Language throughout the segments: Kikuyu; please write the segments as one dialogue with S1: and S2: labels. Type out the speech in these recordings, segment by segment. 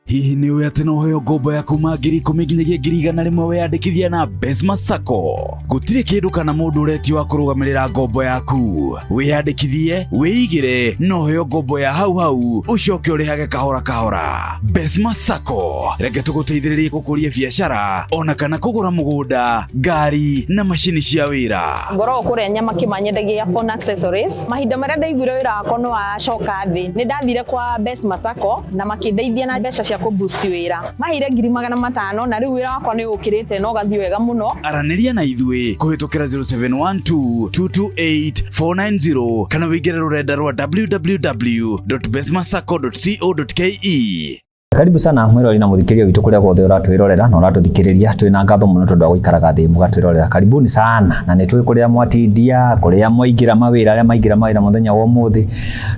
S1: Hihi nĩ ũĩ atĩ no ũheo ngombo ya kuma 10,000 nginyagia 100,000 weyandĩkithia na Besma Sacco? Gũtirĩ kĩndũ kana mũndũ ũretio wa kũrũgamĩrĩra ngombo yaku. Wĩyandĩkithie, wĩigĩre na ũheo ngombo ya hau hau ũcoke ũrĩhage kahora kahora. Besma Sacco, reke tũgũteithĩrĩrie gũkũria biacara ona kana kũgũra mũgũnda, ngari na macini cia wĩra.
S2: Ngoragwo kũrĩa Nyamakima, nyendagia phone accessories. Mahinda marĩa ndaiguire wĩra wakwa nĩ wacoka thĩ, nĩ ndathire kwa Besma Sacco na makĩndeithia na mbeca cia kũ boost wĩra. Maheire 500,000 na rĩu wĩra wakwa nĩ ũkĩrĩte na ũgathiĩ wega mũno.
S1: Aranĩria na ithuĩ kũhĩtũkĩra 0712 228 490 kana wĩingĩre rũrenda rwa www.besmasacco.co.ke.
S3: Karibu sana mwirori na muthikiria witũ kũrĩa guothe ũratwĩrorera na ũratũthikĩrĩria. Twĩna ngatho mũno tondũ wa gũikaraga thĩ mũgatwĩrorera. Karibuni sana, na nĩ tũĩ kũrĩa mwatindia, kũrĩa mwaingĩra mawĩra, arĩa maingĩra mawĩra mũthenya wa ũmũthĩ.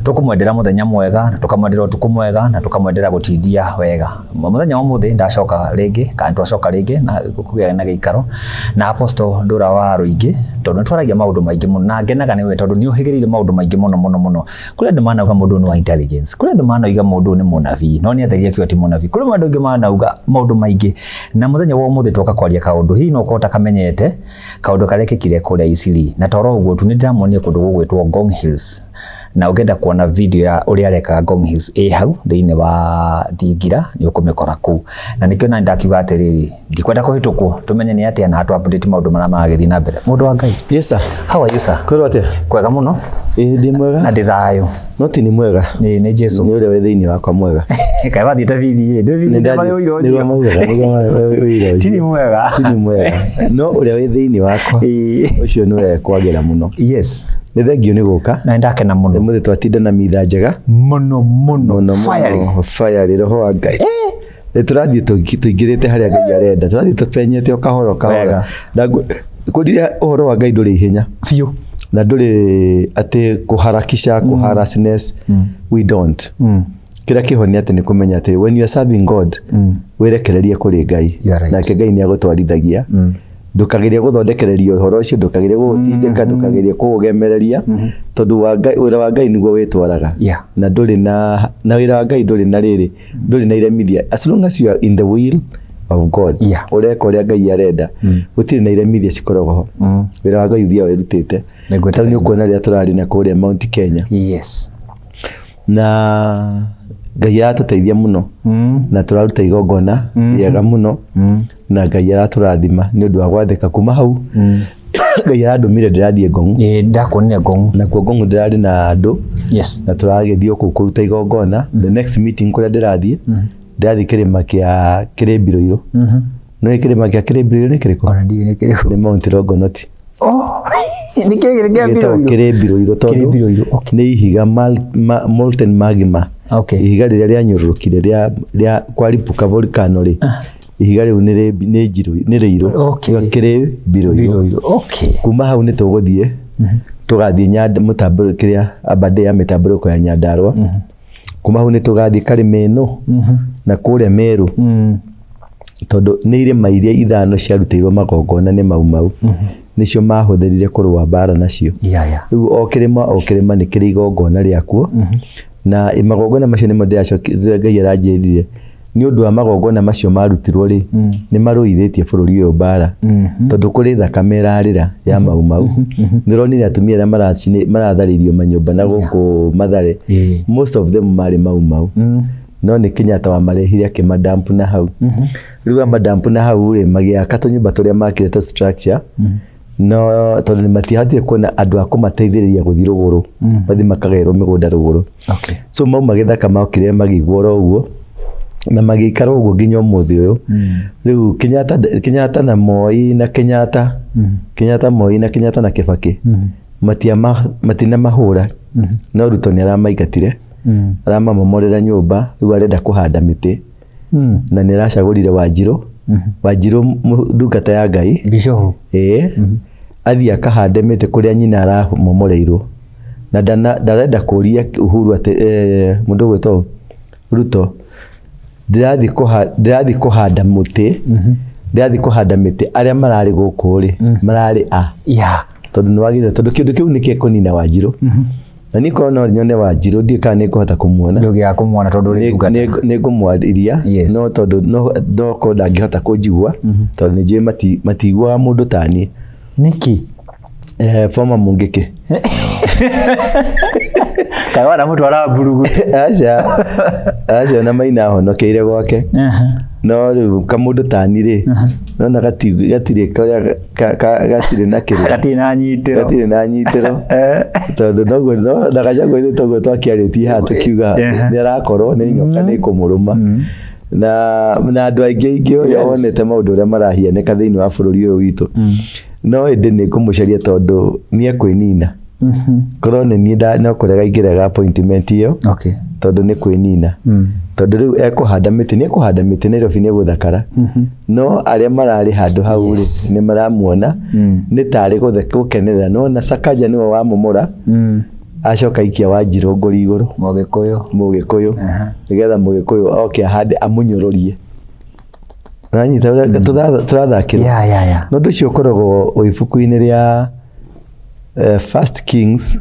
S3: Tũkũmwendera mũthenya mwega, na tũkamwendera ũtukũ mwega, na tũkamwendera gũtindia wega. Mũthenya wa ũmũthĩ ndacoka rĩngĩ, kana twacoka rĩngĩ na kũgĩa na gĩikaro na Apostle Ndũra wa Rũingĩ, tondũ nĩ twaragia maũndũ maingĩ mũno na ngenaga nĩwe tondũ nĩ ũhĩgĩrĩire maũndũ maingĩ mũno mũno mũno. Kũrĩ andũ manauga mũndũ ũyũ nĩ wa intelligence, kũrĩ andũ manauga mũndũ ũyũ nĩ mũnabii, no nĩ atheria akiuga ti mũnabii. Kũrĩ andũ angĩ manauga maũndũ maingĩ, na mũthenya wa ũmũthĩ twoka kwaria kaũndũ hihi no ũkorwo ũtakamenyete, kaũndũ karĩa kekire kũrĩa Isili. Na toro ũguo tu, nĩ ndĩramuonia kũndũ gũgwĩtwo Ngong Hills, na ũngĩenda kuona video ya ũrĩa arekaga Ngong Hills ĩ hau thĩinĩ wa thingira, nĩ ũkũmĩkora kũu. Na nĩkĩo nani ndakiuga atĩrĩrĩ, ndikwenda kũhĩtũkwo, tũmenye nĩ atĩa na atũ update maũndũ marĩa maragĩthiĩ na mbere. Mũndũ wa Ngai.
S4: Yes sir.
S3: How are you, sir?
S4: Kwĩrwo atĩa?
S3: Kwega mũno.
S4: Ĩĩ, ndĩ mwega.
S3: Na ndĩ thayũ.
S4: No ti nĩ mwega.
S3: Nĩ Jesu.
S4: Nĩ ũrĩa wĩ thĩinĩ wakwa mwega.
S3: Kaĩ wathiĩte bithi ĩ, ndwĩ bithi ndĩ ũira ũcio.
S4: Nĩguo maugaga, nĩguo ũira ũcio.
S3: Ti nĩ mwega.
S4: Ti nĩ mwega. No ũrĩa wĩ thĩinĩ wakwa ũcio nĩwe kwagĩra mũno.
S3: Yes.
S4: Nĩ thengiũ nĩ gũka.
S3: Na nĩndakena mũno.
S4: Ũmũthĩ twatinda na mitha njega.
S3: Mũno mũno.
S4: Mũno
S3: Fiery.
S4: mũno. Fiery, roho wa Ngai. Nĩ tũrathiĩ tũingĩrĩte harĩa Ngai arenda. Tũrathiĩ tũpenyete o kahora o kahora.
S3: Wega.
S4: Na kũrire ũhoro wa Ngai ndũrĩ ihenya.
S3: Biũ.
S4: Na ndũrĩ atĩ kũharakisha, kũharasness. We don't. Kĩrĩa kĩho nĩ atĩ nĩ kũmenya atĩ when you are serving God, wĩrekererie kũrĩ Ngai.
S3: You are right.
S4: Nake Ngai nĩ agũtwarithagia. Ndũkagerie gũthondekereria ũhoro ũcio, ndũkagerie gũgũtindĩka, ndũkagerie kũũgemereria, tondũ wa Ngai, wĩra wa Ngai nĩguo wĩtwaraga. Na ndũrĩ na wĩra wa Ngai ndũrĩ na rĩrĩ, ndũrĩ na iremithia. As long as you are in the will of God, ũreka ũrĩa Ngai arenda, gũtirĩ na iremithia cikoragwo ho. Wĩra wa Ngai ũthiaga wĩrutĩte.
S3: Nĩngwĩtĩkania.
S4: Tarĩu nĩ ũkuona rĩrĩa tũrarĩ na kũrĩa Mount Kenya.
S3: Yes.
S4: Na Ngai aratũteithia mũno. Na tũraruta igongona rĩega mũno. Na Ngai aratũrathima nĩ ũndũ wa gwathĩka kuma hau. Ngai arandũmire ndĩrathiĩ Ngong'u.
S3: Ĩĩ, ndakuonire Ngong'u.
S4: Nakuo Ngong'u ndĩrarĩ na andũ.
S3: Yes.
S4: Na tũragĩthiĩ o kũu kũruta igongona. The next meeting kũrĩa ndĩrathiĩ, ndĩrathiĩ kĩrĩma kĩa Kĩrĩmbirũirũ. Nĩũĩ kĩrĩma kĩa Kĩrĩmbirũirũ nĩ kĩrĩkũ?
S3: Ona ndiũĩ nĩ kĩrĩkũ.
S4: Nĩ Mount Longonot.
S3: Oh, nĩ kĩĩ kĩrĩ kĩa
S4: Gĩtagwo
S3: Mbirũirũ?
S4: Kĩrĩmbirũirũ tondũ
S3: Kĩrĩmbirũirũ, okay.
S4: nĩ ihiga molten magma.
S3: Okay.
S4: Ihiga rĩrĩa rĩanyũrũrũkire rĩa kwaripuka volcano rĩ, ihiga rĩu nĩ njirũ, nĩ rĩirũ.
S3: Okay.
S4: Kĩrĩmbirũirũ.
S3: Mbirũirũ, okay.
S4: Kuma hau nĩ tũgũthiĩ, tũgathiĩ mũtambũrũko, kĩrĩa Aberdare ya mĩtambũrũko ya Nyandarua. Kuma hau nĩ tũgathiĩ Karĩmĩnũ na kũrĩa Meru. Tondũ nĩ irĩma iria ithano ciarutĩirwo magongona nĩ Mau Mau, nĩcio mahũthĩrire kũrũa mbara nacio.
S3: Yeah.
S4: Rĩu o kĩrĩma o kĩrĩma nĩ kĩrĩ igongona rĩakuo, na magongona macio nĩmo ndĩracokia, Ngai aranjĩrire nĩ ũndũ wa magongona macio marutirwo rĩ, nĩ marũithĩtie bũrũri ũyũ mbara, tondũ kũrĩ thakame ĩrarĩra ya Mau Mau. Nĩ ũronire atumia arĩa maratharĩirio manyũmba na gũkũ Mathare, most of them marĩ Mau Mau. No nĩ Kenyatta wamarehire akĩmadampu na hau. Rĩu amadampu na hau rĩ, magĩaka tũnyũmba tũrĩa makire tũ structure, no tondũ nĩ matiahotire kuona andũ a kũmateithĩrĩria gũthiĩ rũgũrũ, mathiĩ makagaĩrwo mĩgũnda rũgũrũ.
S3: Okay.
S4: So mauma gĩthaka mokire magĩigwo oro ũguo, na magĩikara ũguo nginya ũmũthĩ ũyũ. Rĩu Kenyatta na Moi na Kenyatta, Kenyatta Moi na Kenyatta na Kibaki, matinamahũra, no Ruto nĩ aramaingatire, aramamomorera nyũmba, rĩu arenda kũhanda mĩtĩ. Na nĩ aracagũrire Wanjirũ, Wanjirũ ndungata ya Ngai.
S3: Bishop.
S4: Ĩĩ. Athiĩ akahande mĩtĩ kũrĩa nyina aramomoreirwo. Na ndarenda kũria Uhuru atĩ, mũndũ ũgwĩtwo Ruto, ndĩrathiĩ kũhanda mũtĩ, ndĩrathiĩ kũhanda mĩtĩ, arĩa mararĩ gũkũ rĩ, mararĩ a?
S3: Yeah.
S4: Tondũ nĩ wagĩrĩire, tondũ kĩndũ kĩu nĩ gĩkũnina Wanjirũ. Na niĩ korwo no nyone Wanjirũ, ndiũĩ kana nĩ ngũhota kũmuona.
S3: Ndũngĩaga kũmuona tondũ ũrĩ ndungata.
S4: Nĩ ngũmwarĩria.
S3: Yes.
S4: No tondũ no korwo ndangĩhota kũnjigua, tondũ nĩ njũĩ matiiguaga mũndũ ta niĩ.
S3: Nĩkĩ?
S4: Former Mũngĩkĩ.
S3: Kaĩ wanamũtwara mburugu?
S4: Aca, aca, ona Maina ahonokeire gwake. No rĩu kamũndũ ta niĩ rĩ, nona gatirĩ karĩa gatirĩ na kĩrĩa.
S3: Gatirĩ na nyitĩro.
S4: Gatirĩ na nyitĩro. Tondũ noguo no na Gachagua ithuĩ toguo twakĩarĩtie haha tũkiuga nĩ arakorwo nĩ nyoka nĩ kũmũrũma. Na andũ aingĩ aingĩ ũrĩa wonete maũndũ ũrĩa marahianĩka thĩinĩ wa bũrũri ũyũ witũ. No ĩndĩ nĩ ngũmũcaria tondũ nĩ ekwĩnina. Korwo nĩ niĩ no kũrega ingĩrega appointment ĩyo. Tondũ nĩ kwĩnina. Tondũ rĩu ekũhanda mĩtĩ, nĩ ekũhanda mĩtĩ Nairobi nĩ gũthakara. No arĩa mararĩ handũ hau rĩ, nĩ maramuona nĩ tarĩ gũkenerera. No na Sakaja nĩwe wamomora. Acoka aikia Wanjirũ ngũri igũrũ.
S3: Mũgĩkũyũ.
S4: Mũgĩkũyũ. Nĩgetha mũgĩkũyũ oke ahande amũnyũrũrie. Ũranyita ũrĩa tũrathakĩrwo?
S3: Yeah.
S4: No ũndũ ũcio ũkoragwo wĩ ibuku-inĩ rĩa First Kings,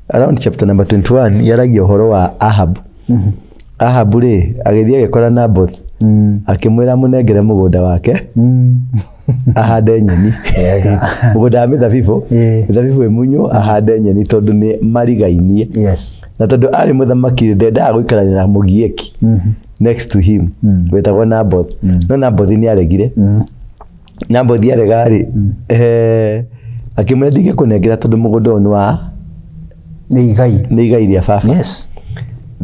S4: around chapter number 21, yaragia ũhoro wa Ahab. Ahab rĩ, agĩthiĩ agĩkora Naboth, akĩmwĩra amũnengere mũgũnda wake, ahande nyeni. Mũgũnda wa mĩthabibũ, mĩthabibũ ĩmunywo, ahande nyeni tondũ nĩ marigainie. Na tondũ arĩ mũthamaki ndendaga gũikarania na mũgiĩki next to him, wetagwo Naboth. No Naboth nĩ aregire. Naboth arega rĩ, akĩmwĩra ndingĩkũnengera tondũ mũgũnda ũyũ nĩ wa
S3: Nĩ igai.
S4: Nĩ igai rĩa baba.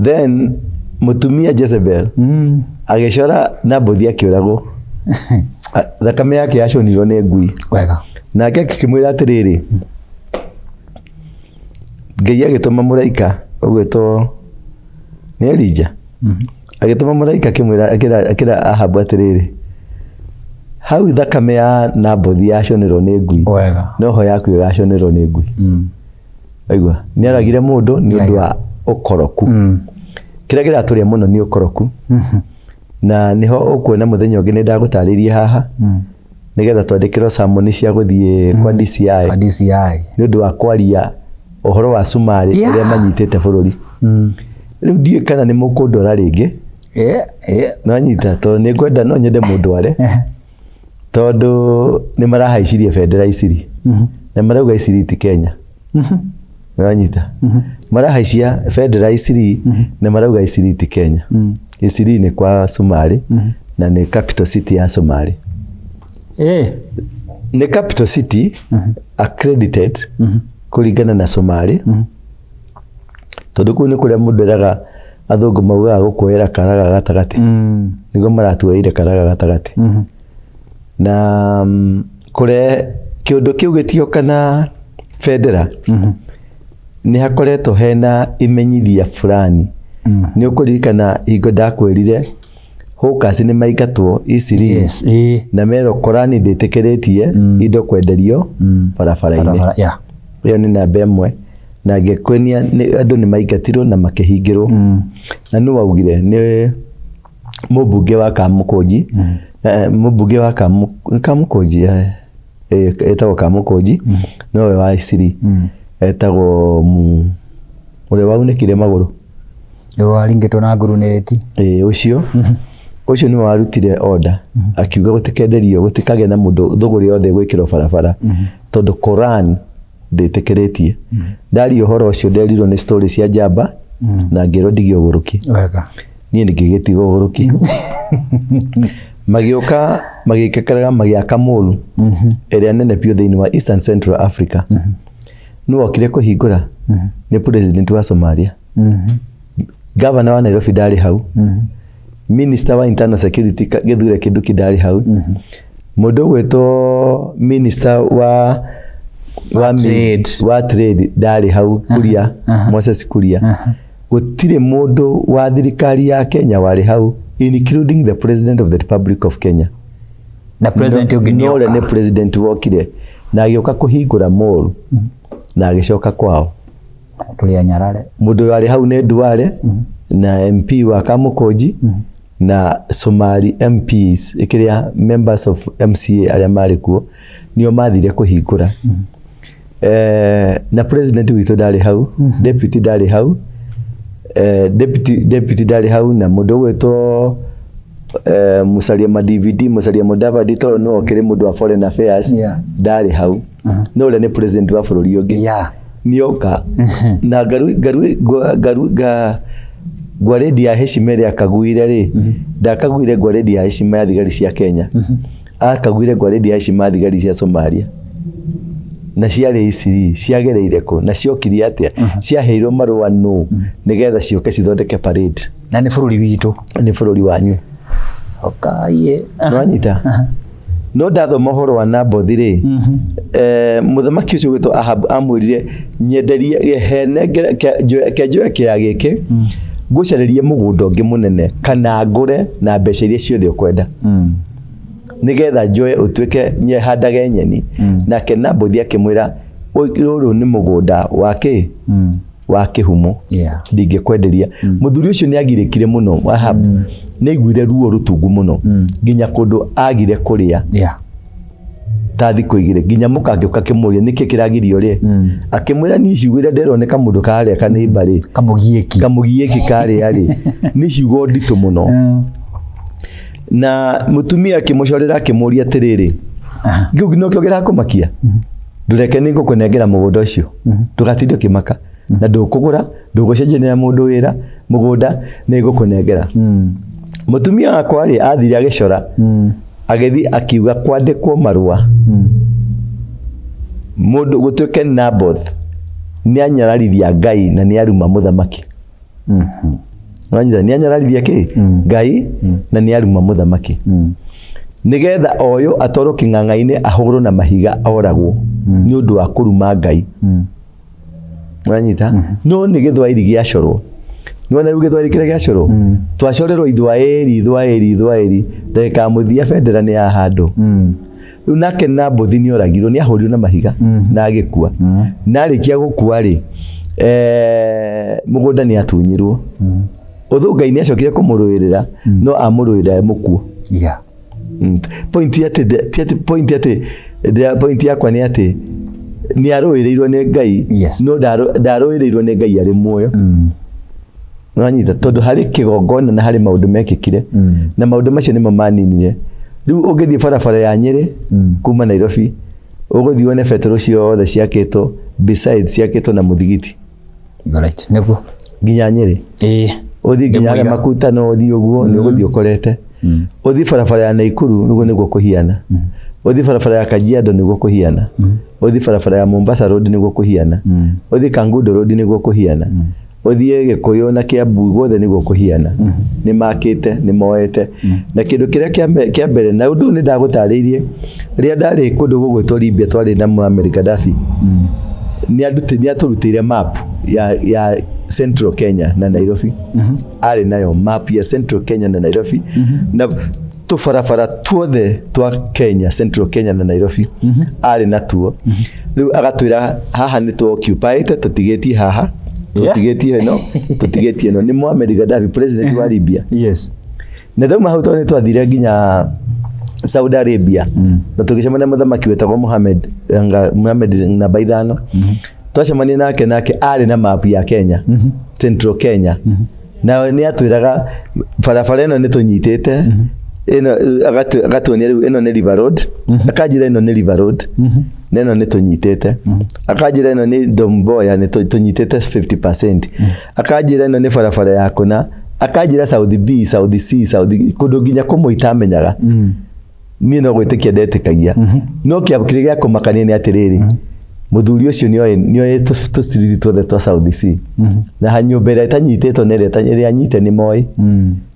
S4: Then mũtumia Jezebel agĩcora Naboth akĩũragwo. Thakame yake yaconirwo nĩ ngui.
S3: Wega.
S4: Nake akĩmwĩra atĩrĩrĩ, Ngai agĩtũma mũraika ũgwĩtwo nĩ Elijah. Agĩtũma mũraika akĩmwĩra akĩra Ahabu atĩrĩrĩ, hau thakame ya Naboth yaconirwo nĩ ngui.
S3: Wega.
S4: Noho yaku ĩgaconĩrwo nĩ ngui. Waigua? Nĩ aragire mũndũ nĩ ũndũ wa ũkoroku. Kĩrĩa kĩratũrĩa mũno nĩ ũkoroku. Na nĩho ũkuona mũthenya ũngĩ nĩ ndagũtarĩirie haha. Nĩgetha twandĩkĩrwo summons cia gũthiĩ kwa DCI.
S3: Kwa DCI.
S4: Nĩ ũndũ wa kwaria ũhoro wa Cumarĩ ũrĩa manyitĩte bũrũri. Rĩu ndiũĩ kana nĩ mũkũndwara rĩngĩ. No nyita tondũ nĩ ngwenda no nyende mũndware. Tondũ nĩ marahaicirie bendera Isiri. Na marauga Isiri ti Kenya. Nĩwanyita? Marahaicia bendera Isiri na marauga Isiri ti Kenya. Isiri nĩ kwa Cumarĩ na nĩ capital city ya Cumarĩ. Nĩ capital city accredited kũringana na Cumarĩ. Tondũ kũu nĩ kũrĩa mũndũ eraga athũngũ maugaga gũkuoera karaga gatagatĩ. Nĩguo maratuoeire karaga gatagatĩ. Na kũre kĩũndũ kĩu gĩtioka na bendera nĩ hakoretwo hena imenyithia fulani. Nĩ ũkũririkana hingo ndakwĩrire hawkers nĩ maingatwo Isiri na merwo Korani ndĩtĩkĩrĩtie indo kwenderio barabara-inĩ.
S3: Barabara, yeah.
S4: Ĩyo nĩ namba ĩmwe. Na ngĩkwĩnia andũ nĩ maingatirwo na makĩhingĩrwo. Na nũ waugire? Nĩ mũmbunge wa Kamũkũnji. Mũmbunge wa Kamũkũnji, etagwo Kamũkũnji, nowe wa Isiri. Etagwo ũrĩa waunĩkire magũrũ.
S3: Waringĩtwo na ngurunĩti.
S4: Ũcio. Ũcio nĩwe warutire order akiuga gũtikenderio, gũtikagĩe na mũndũ thũgũrĩ yothe gwĩkĩrwo barabara tondũ Koran ndĩtĩkĩrĩtie. Ndaria ũhoro ũcio nderirwo nĩ story cia njamba na ngĩrwo ndige ũgũrũki.
S3: Wega.
S4: Niĩ ngĩgĩtiga ũgũrũki. Magĩũka magĩkĩkaraga magĩaka mall ĩrĩa nene biũ thĩinĩ wa Eastern Central Africa. Nũ wokire kũhingũra? Nĩ president wa Somalia. Governor wa Nairobi ndarĩ hau. Minister wa Internal Security Githure Kindiki ndarĩ hau. Mũndũ ũgwĩtwo minister wa
S3: Trade.
S4: Wa trade ndarĩ hau, Kuria, Moses Kuria. Gũtirĩ mũndũ wa thirikari ya Kenya warĩ hau, including the president of the Republic of Kenya.
S3: Na president ũngĩ
S4: No ũrĩa
S3: nĩ
S4: nĩ president wokire na agĩũka kũhingũra mall na agĩcoka kwao.
S3: Tũrĩ anyarare.
S4: Mũndũ warĩ hau nĩ Duale na MP wa Kamũkũnji na Somali MPs, kĩrĩa members of MCA arĩa marĩ kuo nĩo mathire kũhingũra. Na president witũ ndarĩ hau, deputy ndarĩ hau, deputy ndarĩ hau, na mũndũ ũgwĩtwo Musalia Mudavadi, Musalia Mudavadi, tondũ nĩwe ũkĩrĩ mũndũ wa foreign affairs, ndarĩ hau, no ũrĩa nĩ president wa bũrũri ũngĩ nĩoka na ngaru ngaru ngaru nga ngwarĩndi ya heshima ĩrĩa akaguire rĩ, ndakaguire ngwarĩndi ya heshima ya thigari cia Kenya, akaguire ngwarĩndi ya heshima ya thigari cia Somalia. Na ciarĩ ici rĩ, ciagereire kũ na ciokire atĩa, ciaheirwo marũa nũ nĩgetha ciũke cithondeke parade?
S3: Na nĩ bũrũri witũ.
S4: Nĩ bũrũri wanyu.
S3: Okaye.
S4: Nwanyita no ndathoma ũhoro wa Nabothi rĩ, mũthamaki ũcio gwĩtwo Ahab amwĩrire, "Nyenderie, he nengere, ke njoe kĩea gĩkĩ ngũcarĩrie mũgũnda ũngĩ mũnene, kana ngũre na mbeca iria ciothe ũkwenda, nĩgetha njoe ũtuĩke nyehandage nyeni." Nake Nabothi akĩmwĩra, "Ũyũ nĩ mũgũnda wa kĩ wa kĩhumo, ndingĩkwenderia." Mũthuri ũcio nĩ agirĩkire mũno. Ahab nĩ aiguire ruo rũtungu mũno nginya kũndũ agire kũrĩa ta thikũ 2, nginya mũka agĩũka akĩmũria nĩkĩ kĩragirio rĩ. Akĩmwĩra, "Niĩ ciugo iria nderwo nĩ kamũndũ karĩa kanĩimba rĩ,
S3: Kamũgiĩki.
S4: Kamũgiĩki karĩa rĩ, nĩ ciugo nditũ mũno." Na mũtumia akĩmũcorera akĩmũria atĩrĩrĩ, "Kĩu nokĩo kĩrakũmakia? Ndũreke, nĩ ngũkũnengera mũgũnda ũcio, ndũgatinde ũkĩmaka na ndũkũgũra, ndũgũcenjania mũndũ wĩra mũgũnda, nĩ ngũkũnengera." Mũtumia wakwa rĩ, athire agĩcora, agĩthiĩ akiuga kwandĩkwo marũa mũndũ gũtuĩke Naboth nĩ anyararithia Ngai na nĩ aruma mũthamaki. Wanyita? Nĩ anyararithia kĩ Ngai na nĩ aruma mũthamaki, nĩgetha oyo atwarwo kĩng'ang'a-inĩ, ahũrwo na mahiga, oragwo nĩ ũndũ wa kũruma Ngai. Wanyita? No nĩ gĩthwaĩri gĩacorwo. Nĩwona rĩu gĩthwaĩri kĩrĩa gĩacorwo, twacorerwo ithwaĩri, ithwaĩri, ithwaĩri, ndagĩka ya mũthia bendera nĩ yahandwo. Rĩu nake Nabothi nĩ oragirwo, nĩ ahũrirwo na mahiga na agĩkua. Na arĩkia gũkua rĩ, mũgũnda nĩ atunyirwo. Ũthũ Ngai nĩ acokire kũmũrũĩrĩra, no amũrũĩrĩra e mũkuo. Point atĩ ti atĩ point atĩ point yakwa nĩ atĩ nĩ arũĩrĩirwo nĩ Ngai, no ndarũĩrĩirwo nĩ Ngai arĩ muoyo. Nĩwanyita? Tondũ harĩ kĩgongona na harĩ maũndũ mekĩkire, na maũndũ macio nĩmo maninire. Rĩu ũngĩthiĩ barabara ya Nyĩrĩ kuma Nairobi, ũgũthiĩ wone betũrũ ciothe ciakĩtwo besides ciakĩtwo na mũthigiti.
S3: Right. Nĩguo.
S4: Nginya Nyĩrĩ. Ũthiĩ nginya harĩa
S3: Ndĩmũiga.
S4: Makuta, no ũthiĩ ũguo nĩ ũgũthiĩ ũkorete. Ũthiĩ barabara ya Naikuru, nĩguo kũhiana. Ũthiĩ barabara ya Kajiado, nĩguo kũhiana. Ũthiĩ barabara ya Mombasa Road, nĩguo kũhiana. Ũthiĩ Kangundo Road, nĩguo kũhiana. Ũthiĩ Gĩkũyũ na Kiambu, guothe nĩguo kũhiana. Nĩ makĩte, nĩ moete na kĩndũ kĩrĩa kĩa mbere. Na ũndũ ũyũ nĩ ndagũtarĩirie rĩrĩa ndarĩ kũndũ gũgwĩtwo Libya, twarĩ na Muammar Gaddafi, nĩ atũrutĩire map ya Central Kenya na Nairobi. Arĩ nayo map ya Central Kenya na Nairobi na tũbarabara tuothe twa Kenya, Central Kenya na Nairobi, arĩ natuo. Rĩu agatwĩra haha nĩ tũ occupy tũtigĩtie haha, tũtigĩtie ĩno, tũtigĩtie ĩno. Nĩ Muammar Gaddafi, president wa Libya. Na ndauma hau, tondũ nĩ twathire nginya Saudi Arabia na tũgĩcemania na mũthamaki wetagwo Mohammed, Mohammed namba 5. Twacemania nake arĩ na map ya Kenya, Central Kenya, na nĩ atwĩraga barabara ĩno nĩ tũnyitĩte ĩno, agatuonia rĩu ĩno nĩ River Road. Akanjĩra ĩno nĩ River Road na ĩno nĩ tũnyitĩte. Akanjĩra ĩno nĩ Domboya, nĩ tũnyitĩte 50%. Akanjĩra ĩno nĩ barabara ya kũna. Akanjĩra South B, South C, South kũndũ nginya kũmwe itamenyaga. Niĩ no gwĩtĩkia ndetĩkagia, no kĩrĩa gĩa kũmakania nĩ atĩrĩrĩ, mũthuri ũcio nĩoĩ tũ street tuothe twa South C na nyũmba ĩrĩa ĩtanyitĩtwo na ĩrĩa anyite nĩ moĩ.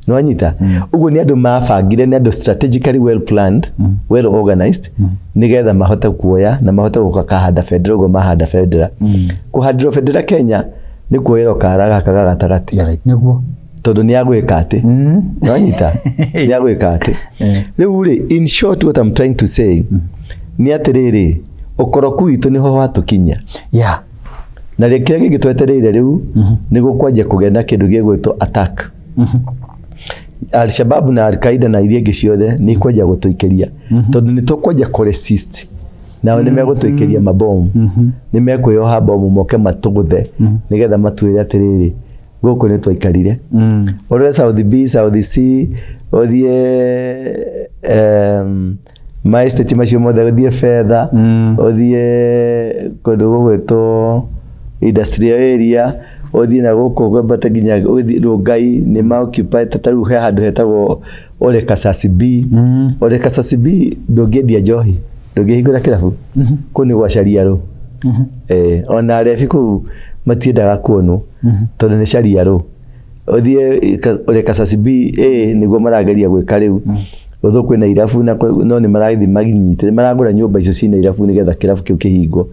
S4: Nĩwanyita? Ũguo nĩ andũ mabangire, nĩ andũ strategically well planned, well organized, nĩgetha mahote kuoya na mahote gũka kahanda bendera ũguo mahanda bendera. Kũhandĩrwo bendera Kenya nĩ kuoyerwo kara gaka ga gatagatĩ.
S3: Yeah, right. Nĩguo.
S4: Tondũ nĩ agwĩka atĩ, nĩwanyita, nĩ agwĩka atĩ rĩu rĩ, in short, what I'm trying to say nĩ atĩrĩrĩ, ũkoroku witũ nĩho watũkinyia. Na rĩ kĩrĩa gĩngĩ twetereire rĩu nĩ gũkwanjia kũgĩa na kĩndũ gĩgwĩtwo attack. Al-Shabaab na Al-Qaeda na iria ingĩ ciothe nĩ ikwanjia gũtũikĩria, tondũ nĩ tũkwanjia kũ resist. Nao nĩ megũtũikĩria mabomu, nĩ mekwĩyoha bomu moke matũgũthe nĩgetha matwĩre atĩrĩrĩ, gũkũ nĩ twaikarire. Ũrore South B, South C, ũthiĩ ma estate macio mothe, ũthiĩ Fedha, ũthiĩ kũndũ gũgwĩtwo industrial area, ũthiĩ na gũkũ kwambata nginya ũthiĩ Rongai, nĩ ma occupy ta rĩu he handũ hetagwo Ole Kasasi B. Ole Kasasi B ndũngĩendia njohi, ndũngĩhingũra kĩrabu, kũu nĩ gwa Sharia law. Ona arebi kũu matiendaga kuonwo tondũ nĩ Sharia law. Ũthiĩ Ole Kasasi B A nĩguo marageria gwĩka rĩu. Although kwĩna irabu na no nĩ marathiĩ maginyite, maragũra nyũmba icio ciĩna irabu nĩgetha kĩrabu kĩu kĩhingwo.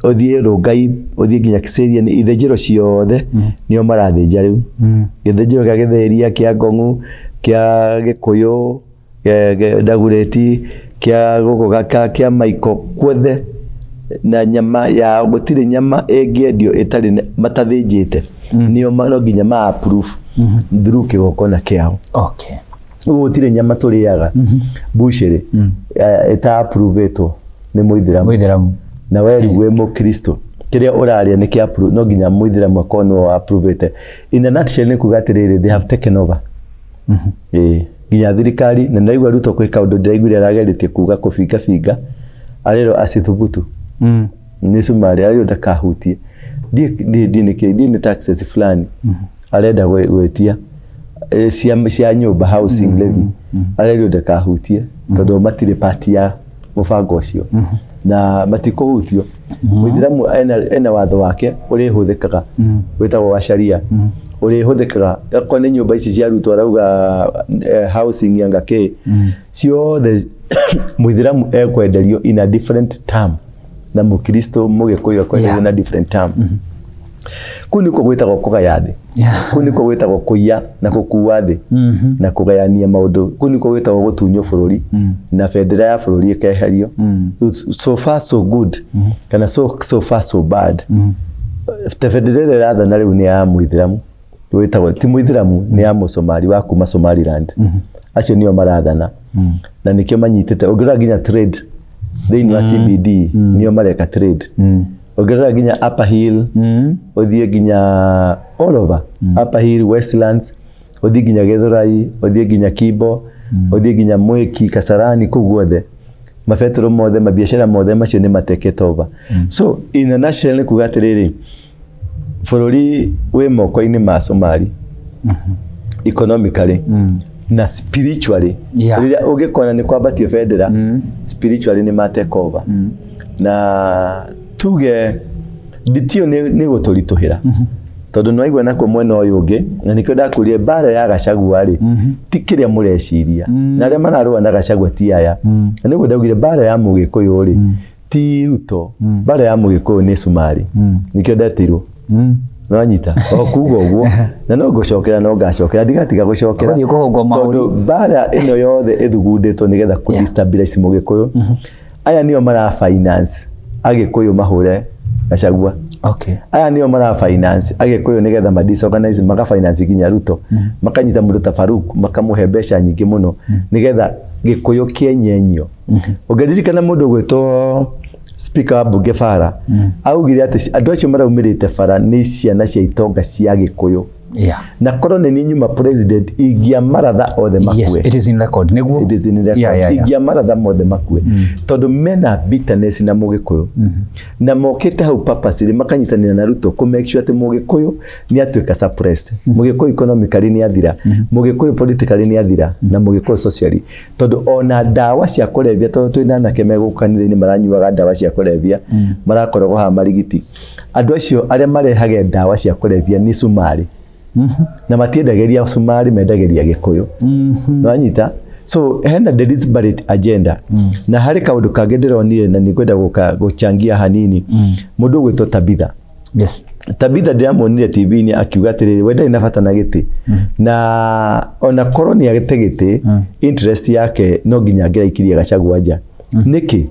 S4: Ũthiĩ Rongai, ũthiĩ nginya Kiserian, ithĩnjĩro ciothe nĩo marathĩnja rĩu. Gĩthĩnjĩro kĩa Gĩthĩria, kĩa Ngong'u, kĩa Gĩkũyũ, Ndagureti, kĩa gũkũ kĩa Maiko, kuothe na nyama ya gũtirĩ nyama ĩngĩendio ĩtarĩ matathĩnjĩte. Nĩo no nginya ma approve through kĩgongona kĩao. Ũguo gũtirĩ nyama tũrĩaga bucĩrĩ ĩta approve-ĩtwo nĩ mũithĩramu.
S3: Mũithĩramu.
S4: Na we rĩu wĩ mũkristo kĩrĩa ũrarĩa nĩ kĩa approve, no nginya mũithĩramu akorwo nĩwe approve-ĩte. In a nutshell nĩ kuga atĩrĩrĩ, they have taken over. Nginya thirikari, na ndĩraigua Ruto kwĩ kaũndũ ndĩraiguire aragerĩtie kuga kũbingabinga, arerwo acithubutu. Nĩ Cumarĩ arerwo ndakahutie. Ndiĩ nĩ taxes fulani arenda gwĩtia cia nyũmba housing levy, arerwo ndakahutie tondũ matirĩ part ya mũbango ũcio na matikũhutio. Mũithĩramu ena watho wake ũrĩhũthĩkaga wĩtagwo wa Sharia, ũrĩhũthĩkaga okorwo nĩ nyũmba ici cia Ruto arauga housing anga kĩ ciothe, mũithĩramu ekwenderio in a different term na mũkristo mũgĩkũyũ ekwenderio na different term. Kũu nĩkuo gwĩtagwo kũgaya thĩ. Kũu nĩkuo gwĩtagwo kũiya na gũkua thĩ na kũgayania maũndũ. Kũu nĩkuo gwĩtagwo gũtunywo bũrũri na bendera ya bũrũri ĩkeherio. So far so good, kana so far so bad. Ta bendera ĩrĩa ĩrathana rĩu nĩ ya mũithĩramu wĩtagwo, ti mũithĩramu, nĩ ya mũsomali wa kuma Somaliland. Acio nĩo marathana na nĩkĩo manyitĩte. Ũngĩrora nginya trade thĩinĩ wa CBD, nĩo mareka trade. Ũngĩrora nginya Upper Hill, ũthiĩ nginya all over Upper Hill, Westlands, ũthiĩ nginya Gĩthũrai, ũthiĩ nginya Kimbo, ũthiĩ nginya Mwiki, Kasarani, kũu guothe mabetũrũ mothe, mabiacara mothe macio nĩ matekete over. So in a nutshell nĩ kuga atĩrĩrĩ, bũrũri wĩ moko-inĩ ma Somali economically na spiritually. Rĩrĩa ũngĩkona nĩ kwambatio bendera, spiritually nĩ ma take over. Na tuge nditio nĩ gũtũritũhĩra tondũ nĩ waigua nakuo mwena ũyũ ũngĩ, na nĩkĩo ndakũrire mbara ya Gachagua rĩ, ti kĩrĩa mũreciria na arĩa mararũa na Gachagua ti aya. Na nĩguo ndaugire mbara ya mũgĩkũyũ rĩ, ti Ruto, mbara ya mũgĩkũyũ nĩ Cumarĩ. Nĩkĩo ndetirwo nĩwanyita o kuga ũguo, na no ngũcokera, no ngacokera, ndigatiga gũcokera.
S3: Ũgũthiĩ kũhũngwo mahũri.
S4: Tondũ mbara ĩno yothe ĩthugundĩtwo nĩgetha kũ destabilize mũgĩkũyũ. Aya nĩo mara finance agĩkũyũ mahũre Gachagua. Aya nĩo mara finance agĩkũyũ nĩgetha ma disorganize, maka finance nginya Ruto, makanyita mũndũ ta Faruk makamũhe mbeca nyingĩ mũno nĩgetha gĩkũyũ kĩenyenyio. Ũngĩririkana mũndũ ũgwĩtwo speaker wa bunge bara augire atĩ andũ acio maraumĩrĩte bara nĩ ciana cia itonga cia gĩkũyũ. Na korwo nĩ niĩ nyuma president, ingĩamaratha othe makue.
S3: It is in record nĩguo.
S4: It is in record. Ingĩamaratha mothe makue tondũ mena bitterness na mũgĩkũyũ na mokĩte hau purposely makanyitanĩra na Ruto kũ make sure atĩ mũgĩkũyũ nĩ atuĩka suppressed, mũgĩkũyũ economically nĩ athira, mũgĩkũyũ politically nĩ athira, na mũgĩkũyũ socially, tondũ ona ndawa cia kũrebia, tondũ twĩna anake megũkũ kanitha-inĩ maranyuaga ndawa cia kũrebia, marakoragwo haha marigiti. Andũ acio arĩa marehage ndawa cia kũrebia nĩ Cumarĩ, na matiendagĩria Cumarĩ, mendagĩria Gĩkũyũ. Nĩwanyita? So hena deliberate agenda. Na harĩ kaũndũ kangĩ ndĩronire na nĩngwenda gũka gũchangia hanini. Mũndũ ũgwĩtwo Tabitha. Tabitha ndĩramuonire TV-inĩ akiuga atĩrĩrĩ, we ndarĩ na bata na gĩtĩ, na ona korwo nĩ agĩte gĩtĩ, interest yake no nginya angĩraikirie Gachagua nja. Nĩkĩ?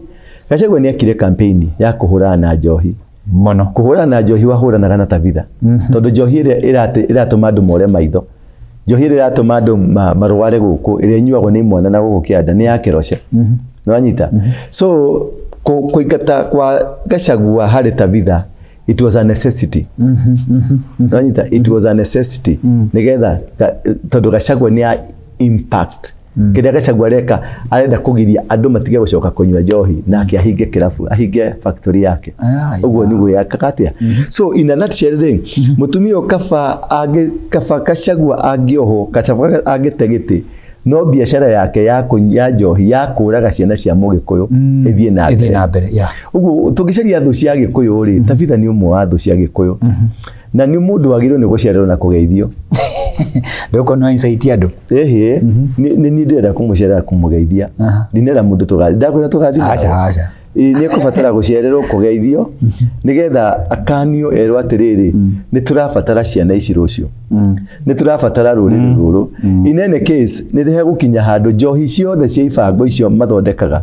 S4: Gachagua nĩ akire campaign ya kũhũrana na njohi.
S3: Mũno.
S4: Kũhũrana na njohi wahũranaga na Tabitha, tondũ njohi ĩrĩa ĩratũma andũ more maitho. Njohi ĩrĩa ĩratũma andũ marware gũkũ, ĩrĩa ĩnyuagwo nĩ imwana na gũkũ kĩanda nĩ ya Keroche. Nĩwanyita? So kũingata kwa Gachagua harĩ Tabitha, it was a necessity. Nĩwanyita? It was a necessity nĩgetha tondũ Gachagua nĩ ya impact. Kĩrĩa Gachagua areka, arenda kũgiria andũ matige gũcoka kũnyua njohi, nake ahinge kĩrabu, ahinge factory yake. Ũguo nĩguo yakaga atĩa. So in a nutshell rĩ, mũtumia ũyũ kaba angĩ, kaba Gachagua angĩohwo, Gachagua angĩte gĩtĩ, no biacara yake ya njohi ya kũraga ciana cia Mũgĩkũyũ ĩthiĩ na
S3: Ĩthiĩ
S4: mbere.
S3: na mbere, yeah.
S4: Ũguo tũngĩcaria thũ cia Gĩkũyũ rĩ, Tabitha nĩ ũmwe wa thũ cia Gĩkũyũ. Na nĩ mũndũ wagĩrĩirwo nĩ gũcererwo na kũgeithio.
S3: Ndũkona insight andũ.
S4: Ĩhĩ, nĩ niĩ ndĩrenda kũmũcerera kũmũgeithia. Ndinera mũndũ tũgathiĩ, ndakwĩra tũgathiĩ nawe.
S3: Aca, aca.
S4: Ĩĩ, nĩ ekũbatara gũcererwo kũgeithio nĩgetha akanio erwo atĩrĩrĩ, nĩ tũrabatara ciana ici rũciũ, nĩ tũrabatara rũrĩrĩ rũrũ. In any case, nĩ hegũkinya handũ njohi ciothe cia ibango icio mathondekaga,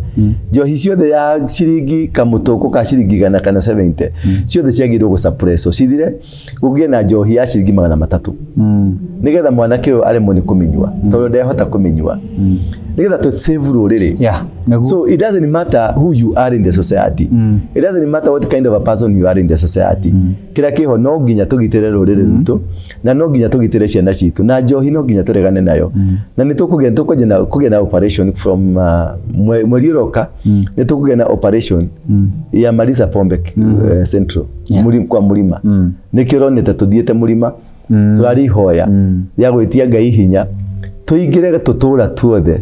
S4: njohi ciothe ya ciringi kamũtũkũ ka ciringi 100 kana 70, ciothe ciagĩrĩirwo gũsuppresswo cithire, gũgĩe na njohi ya ciringi 300, nĩgetha mwanake ũyũ aremwo nĩ kũmĩnyua tondũ ndehota kũmĩnyua, nĩgetha tũ save rũrĩrĩ.
S3: Yeah, nĩguo.
S4: So it doesn't matter who you are in the society. It doesn't matter what kind of a person you are in the society. Kĩrĩa kĩho no nginya tũgitĩre rũrĩrĩ rwitũ, na no nginya tũgitĩre ciana citũ, na njohi no nginya tũregane nayo. Na nĩ tũkũgĩa tũkũgĩa na kũgĩa na operation from mweri ũroka, nĩ tũkũgĩa na operation ya Marisa Pombe Central. Kwa mũrima. Nĩkĩo ũronete tũthiĩte mũrima, tũrarĩ ihoya rĩa gwĩtia Ngai hinya tũingĩre tũtũra tuothe.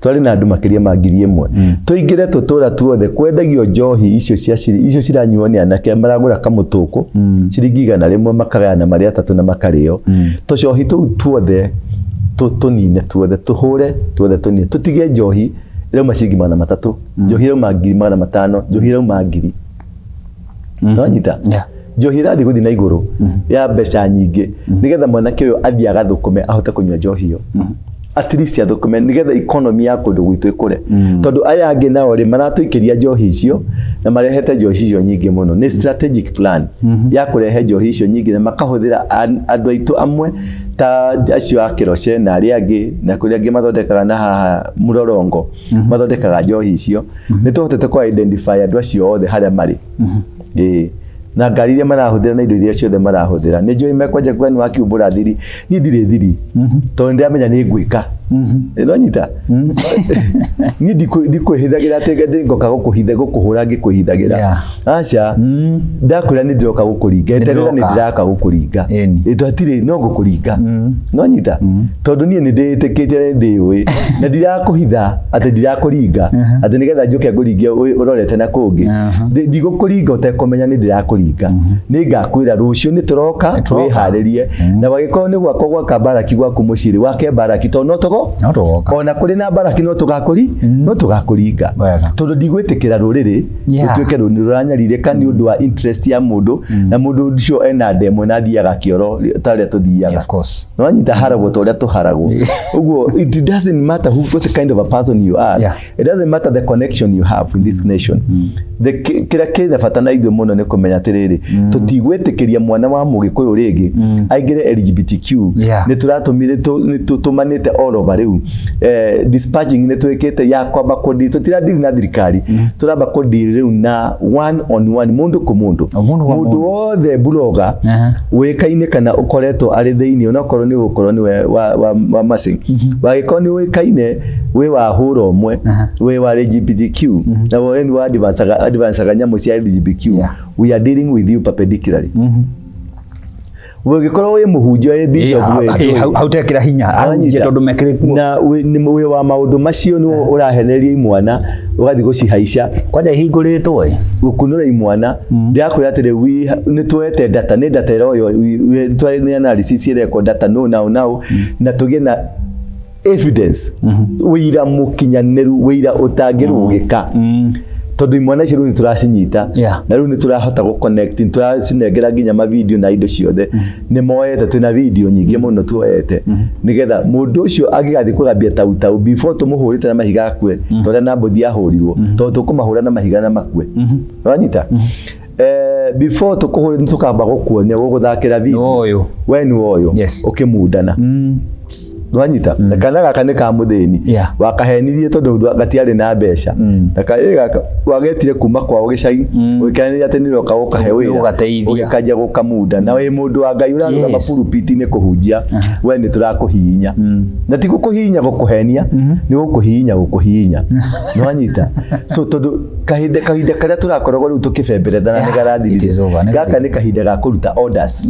S4: Twarĩ na andũ makĩria ma 1,000. Tũingĩre tũtũra tuothe kwendagio njohi icio cia icio ciranyuo nĩ anake maragũra kamũtũkũ ciringi 100, makagayana marĩ atatũ na makarĩo. Tũcohi tũu tuothe tũnine tuothe, tũhũre tuothe tũnine, tũtige njohi ĩrauma ciringi 300, njohi ĩrauma 500,000, njohi ĩrauma 1,000. Nĩwanyita? Njohi ĩrathiĩ gũthiĩ na igũrũ ya mbeca nyingĩ, nĩgetha mwanake ũyũ athiĩ agathũkũme ahote kũnyua njohi ĩyo. At least athũkũme nĩgetha economy ya kũndũ gwitũ ĩkũre. Tondũ aya angĩ nao rĩ, maratũikĩria njohi icio na marehete njohi icio nyingĩ mũno. Nĩ strategic plan ya kũrehe njohi icio nyingĩ, na makahũthĩra andũ aitũ amwe ta acio a Kĩroce na arĩa angĩ, na kũrĩa angĩ mathondekaga na haha Mũrorongo mathondekaga njohi icio. Nĩ tũhotete kũ identify andũ acio othe harĩa marĩ. Ĩĩ. Na ngari iria marahũthĩra na indo iria ciothe marahũthĩra. Nĩ njũĩ mekwanja kuga nĩ wakiumbũra thiri. Niĩ ndirĩ thiri. Tondũ nĩndĩramenya nĩ ngwĩka. Nĩwanyita? Niĩ ndikwĩhithagĩra atĩ ngoka gũkũhitha, gũkũhũra ngĩkwĩhithagĩra. Aca. Ndakwĩra nĩ ndĩroka gũkũringa. Eterera nĩ ndĩroka gũkũringa. Ĩ twatirĩ no ngũkũringa. Nĩwanyita? Tondũ niĩ nĩ ndĩĩtĩkĩtie na nĩ ndĩũĩ. Na ndirakũhitha atĩ ndirakũringa. Atĩ nĩgetha njũke ngũringe ũrorete na kũngĩ. Ndigũkũringa ũtekũmenya nĩ ndĩrakũringa. Nĩ ngakwĩra rũciũ nĩ tũroka, wĩharĩrie. Na wagĩkorwo nĩ gwakwa gwaka mbaraki gwaku mũciĩ rĩ, wake mbaraki tondũ no tũgo?
S3: No tũgoka.
S4: Ona kũrĩ na mbaraki no no tũgakũringa. Tondũ ndigwĩtĩkĩra rũrĩrĩ rũtuĩke rũranyarirĩka nĩ ũndũ wa interest ya mũndũ, na mũndũ ũcio ena ndemwe na athiaga kĩoro ta ũrĩa tũthiaga.
S3: Of course.
S4: Nĩwanyita haragwo ta ũrĩa tũharagwo. Ũguo it doesn't matter what kind of a person you are. It doesn't matter the connection you have in this nation. The kĩrĩa kĩna bata na ithuĩ mũno nĩ kũmenya atĩrĩrĩ, tũtigwĩtĩkĩria mwana wa Mũgĩkũyũ rĩngĩ aingĩre LGBTQ. Nĩ tũratũmire, nĩ tũtũmanĩte all over rĩu. Dispatching nĩ twĩkĩte ya kwamba kũdeal, tũtiradili na thirikari, tũramba kũdeal rĩu na one on one, mũndũ kũ mũndũ.
S3: O mũndũ kwa
S4: Mũndũ
S3: mũndũ.
S4: wothe blogger wĩkaine kana ũkoretwo arĩ thĩinĩ, onakorwo nĩ ũgũkorwo nĩwe wa Mercy. Wagĩkorwo nĩ ũĩkaine wĩ wa hũra ũmwe, wĩ wa LGBTQ, na we nĩ wa advanceaga nyamũ cia LGBTQ. We are dealing with you perpendicularly. Ũngĩkorwo wĩ mũhunjia, wĩ bishop, wĩ njũĩ.
S3: Hau tekĩra hinya, ahunjia tondũ mekĩrĩ kuo.
S4: Na wĩ wa maũndũ macio nĩ ũraheneria imwana, ũgathiĩ gũcihaica.
S3: Kwanja ihingũrĩtwo ĩ.
S4: Gũkunũra imwana. Ndĩrakwĩra atĩrĩ, nĩ tuoete data, nĩ data ĩroywo, nĩ analysis ĩrekwo data no now now, na tũgĩe na evidence, ũira mũkinyanĩru, ũira ũtangĩrũgĩka. Tondũ imwana icio rĩu nĩ tũracinyita. Na rĩu nĩ tũrahota gũ connect, nĩ tũracinengera nginya ma video na indo ciothe. Nĩ moete, twĩna video nyingĩ mũno tuoete. Nĩgetha mũndũ ũcio angĩgathiĩ kũgambia tau tau before tũmũhũrĩte na mahiga akue, ta ũrĩa Nabothi ahũrirwo, tondũ tũkũmahũra na mahiga na makue. Wanyita? Before tũkũhũre nĩ tũkamba gũkuonia gũgũthakĩra video.
S3: Nĩ ũyũ.
S4: We nĩ ũyũ. Ũkĩmundana. Nwanyita na kana gaka nĩ ka mũthĩni. Wakahenirie tondũ gatiarĩ na mbeca na kaĩ gaka wagetire kuma kwao gĩcagi, ũgĩkenania atĩ nĩ ũroka gũkahe wĩra.
S3: Ũgateithia.
S4: Ũgĩkanjia gũkamunda na wĩ mũndũ wa Ngai ũrarũgama pulpit-inĩ kũhunjia, we nĩ tũrakũhihinya, na ti gũkũhihinya gũkũhenia, nĩ gũkũhihinya gũkũhihinya, nĩwanyita? So tondũ kahinda karĩa tũrakoragwo rĩu tũkĩbemberethana nĩ
S3: It is
S4: garathirire.
S3: over, nĩ
S4: Gaka nĩ kahinda ga kũruta orders.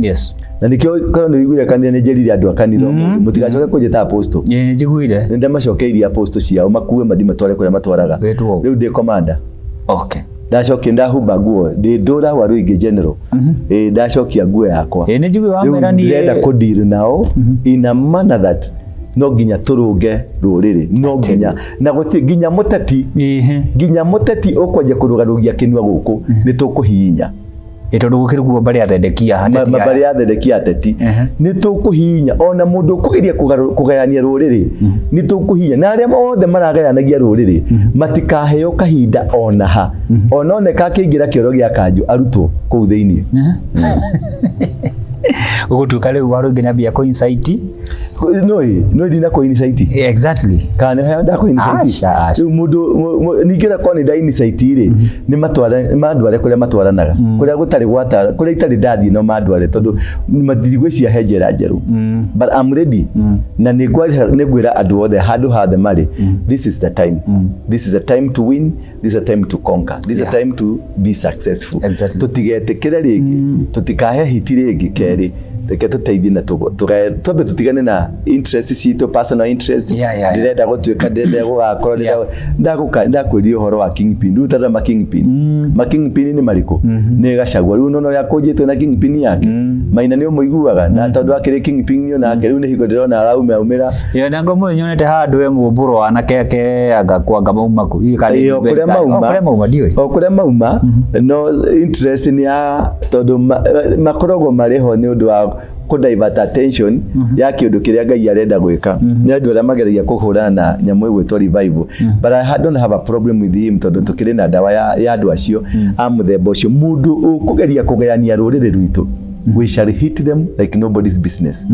S4: Na nĩkĩo korwo nĩ ũiguire kanitha nĩ njĩrire andũ a kanitha ũmũthĩ mũtigacoke kũnjĩta apostle.
S3: Ĩĩ, nĩ njiguire.
S4: Nĩ ndamacokeirie apostle ciao makue mathiĩ matware kũrĩa matwaraga.
S3: Gwĩtwo ũguo.
S4: Rĩu ndĩ commander. Ndacokia, ndahumba nguo, ndĩ ndũra wa Rũingĩ general. Ĩĩ, ndacokia nguo yakwa.
S3: Ĩĩ, nĩ njiguire
S4: Rĩu
S3: wamera niĩ.
S4: ndĩrenda kũdeal nao in a manner that no nginya tũrũnge rũrĩrĩ, no nginya na gũtirĩ nginya mũteti, nginya mũteti ũkwanjia kũrũgarũgia kĩnua gũkũ nĩ tũkũhihinya.
S3: Ĩ, tondũ gũkĩrĩ kuo mbarĩ ya Thedekia, ateti aya.
S4: Mbarĩ ya Thedekia ateti nĩ tũkũhihinya, ona mũndũ ũkũgeria kũgayania rũrĩrĩ nĩ tũkũhihinya, na arĩa othe maragayanagia rũrĩrĩ matikaheo kahinda ona ha, ona oneka akĩingĩra kĩoro gĩa kanjũ arutwo kũu thĩinĩ.
S3: Gũgũtuĩka rĩu Warũingĩ nĩambia kũ incite.
S4: No ndina kũ incite. Kana nĩ heo ndakũ incite?
S3: Aca, aca.
S4: Rĩu mũndũ ningĩ ta korwo nĩ nda incite rĩ, nĩ matware, nĩ mandware kũrĩa matwaranaga, kũrĩa gũtarĩ gwata, kũrĩa itarĩ ndathiĩ no mandware, tondũ matigwĩciria he njĩra njerũ. But I'm ready. Na nĩ ngwĩra andũ othe handũ hothe marĩ, this is the time. This is the time to win, this is the time to conquer, this is the time to be successful. Tũtigetĩkĩre rĩngĩ, tũtikahe hiti rĩngĩ kerĩ, reke tũteithie na twambe tũtigane na interest citũ, personal interest. Ndĩrenda gũtuĩka, ndĩrenda gũgakorwo, ndakwĩrire ũhoro wa kingpin. Rĩu tarora ma kingpin, ma kingpin nĩ marĩkũ? Nĩ Gachagua. Rĩu nona ũrĩa akũnjĩtwo na kingpin yake. Maina nĩ ũmũiguaga, na tondũ akĩrĩ kingpin nĩ onake rĩu nĩ hingo ndĩrona araumĩra umĩra.
S3: Ĩyo na ngo mũyũ nyonete handũ we mũmbũro anake ake anga kwanga mauma kũ. Hihi kana
S4: Ĩĩ, o kũrĩa mauma.
S3: O kũrĩa mauma ndiũĩ.
S4: O kũrĩa mauma, no interest nĩ ya tondũ makoragwo marĩ ho nĩ ũndũ wa kũ divert attention ya kĩũndũ kĩrĩa Ngai arenda gwĩka. Nĩ andũ arĩa mageragia kũhũrana na nyamũ ĩgwĩtwo revival. But I don't have a problem with him, tondũ tũkĩrĩ na ndawa ya andũ acio a mũthemba ũcio. Mũndũ ũkũgeria kũgayania rũrĩrĩ rwitũ, we shall hit them like nobody's business.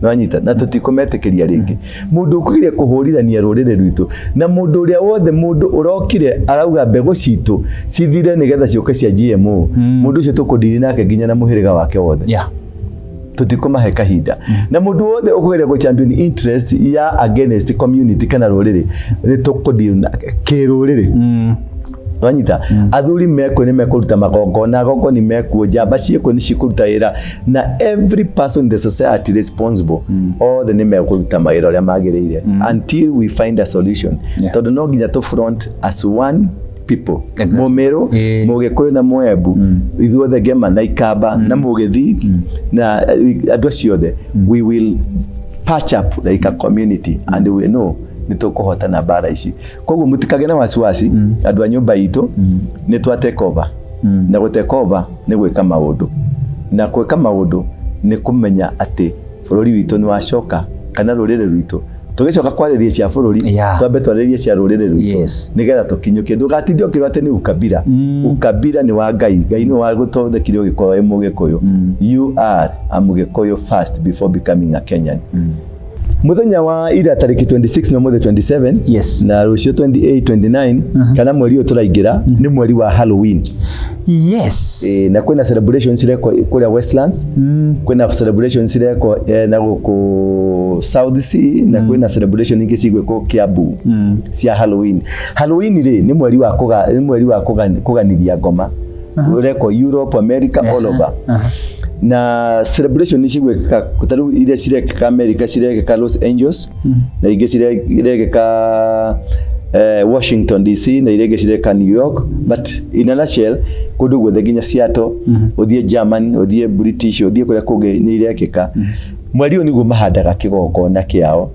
S4: Nwanyita, na tũtikũmetĩkĩria rĩngĩ. Mũndũ ũkũgeria kũhũrithania rũrĩrĩ rwitũ, na mũndũ ũrĩa wothe mũndũ ũrokire arauga mbegũ citũ cithire nĩgetha ciũke cia GMO, mũndũ ũcio tũkũndiri nake nginya na mũhĩrĩga wake wothe. Tũtikũmahe kahinda. Na mũndũ wothe ũkũgeria gũ champion interest ya against community kana rũrĩrĩ, nĩ tũkũdeal nake kĩrũrĩrĩ. Wanyita, athuri mekuo nĩ mekũruta magongona, agongoni mekuo, njamba ciĩkuo nĩ cikũruta wĩra, na every person in the society responsible othe nĩ mekũruta mawĩra ũrĩa magĩrĩire until we find a solution. Tondũ no nginya tũ front as one people. Mũmĩrũ, Mũgĩkũyũ na Mũembu, ithuothe Ngema na Ikamba na Mũgĩthi na andũ acio othe, we will patch up like a community and we know nĩ tũkũhotana mbara ici. Koguo mũtikagĩe na wasiwasi, andũ a nyũmba itũ nĩ twa take over. Na gũ take over nĩ gwĩka maũndũ, na gwĩka maũndũ nĩ kũmenya atĩ bũrũri witũ nĩ wacoka, kana rũrĩrĩ rwitũ. Tũgĩcoka kwarĩria cia bũrũri, twambe twarĩrie cia rũrĩrĩ rwitũ nĩgetha tũkinyũkie. Ndũgatinde ũkĩrwo atĩ nĩ ukabira. Ukabira nĩ wa Ngai. Ngai nĩwe wagũthondekire ũgĩkorwo wĩ Mũgĩkũyũ. You are a Mũgĩkũyũ first before becoming a Kenyan. Mũthenya wa ira tarĩki 26 na ũmũthĩ 27, na rũciũ 28, 29, kana mweri ũyũ tũraingĩra nĩ mweri wa Halloween. Na kwĩna celebrations cirekwo kũrĩa Westlands, kwĩna celebrations cirekwo na gũkũ South Sea, na kwĩna celebration ingĩ cigwĩkwo Kiambu cia Halloween. Halloween rĩ nĩ mweri wa nĩ mweri wa kũganithia ngoma. Ũrekwo Europe, America, all over. Na celebration nĩ cigwĩkĩka ta rĩu iria cirekĩka America, cirekĩka Los Angeles, na ingĩ cirekĩka Washington DC, na iria ingĩ cirekĩka New York, but in a nutshell kũndũ guothe nginya Seattle, ũthiĩ German, ũthiĩ British, ũthiĩ kũrĩa kũngĩ nĩ irekĩka. Mweri ũyũ nĩguo mahandaga kĩgongona kĩao.